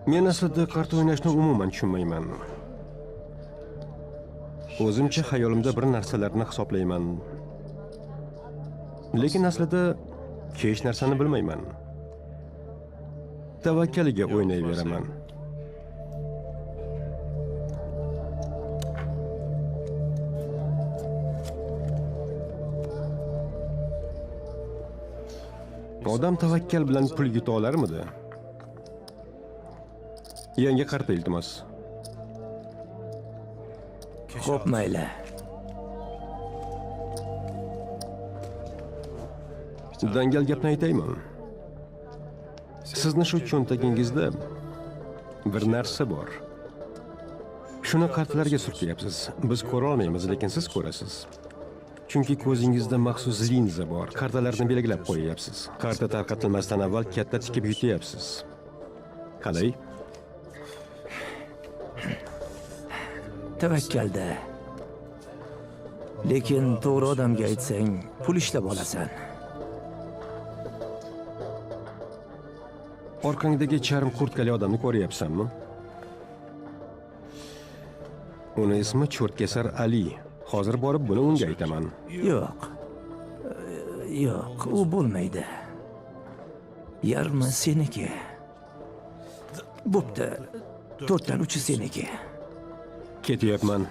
Men aslida qarta o'ynashni umuman tushunmayman. O'zimcha xayolimda bir narsalarni hisoblayman. Lekin aslida hech narsani bilmayman. Tavakkaliga o'ynayveraman. Odam tavakkal bilan pul yuta olarmidi? Yangi qarta iltimos. Xo'p, mayli. Dangal gapni aytaymi? Sizni shu cho'ntagingizda bir narsa bor. Shuni kartalarga surtyapsiz. Biz ko'ra olmaymiz, lekin siz ko'rasiz. Chunki ko'zingizda maxsus linza bor. Kartalarni belgilab qo'yyapsiz. Karta tarqatilmasdan avval katta tikib yutyapsiz. Qalay? Tavakkalda. Lekin to'g'ri odamga aytsang, pul ishlab olasan. Orqangdagi charm kurtkali odamni ko'ryapsanmi? Uni ismi Cho'rtkesar Ali. Hozir borib buni unga aytaman. Yo'q. Yo'q, u bo'lmaydi. Yarmi seniki. Bo'pti. 4dan 3 seniki. Ketyapman.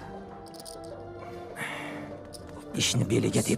Ishni beliga deb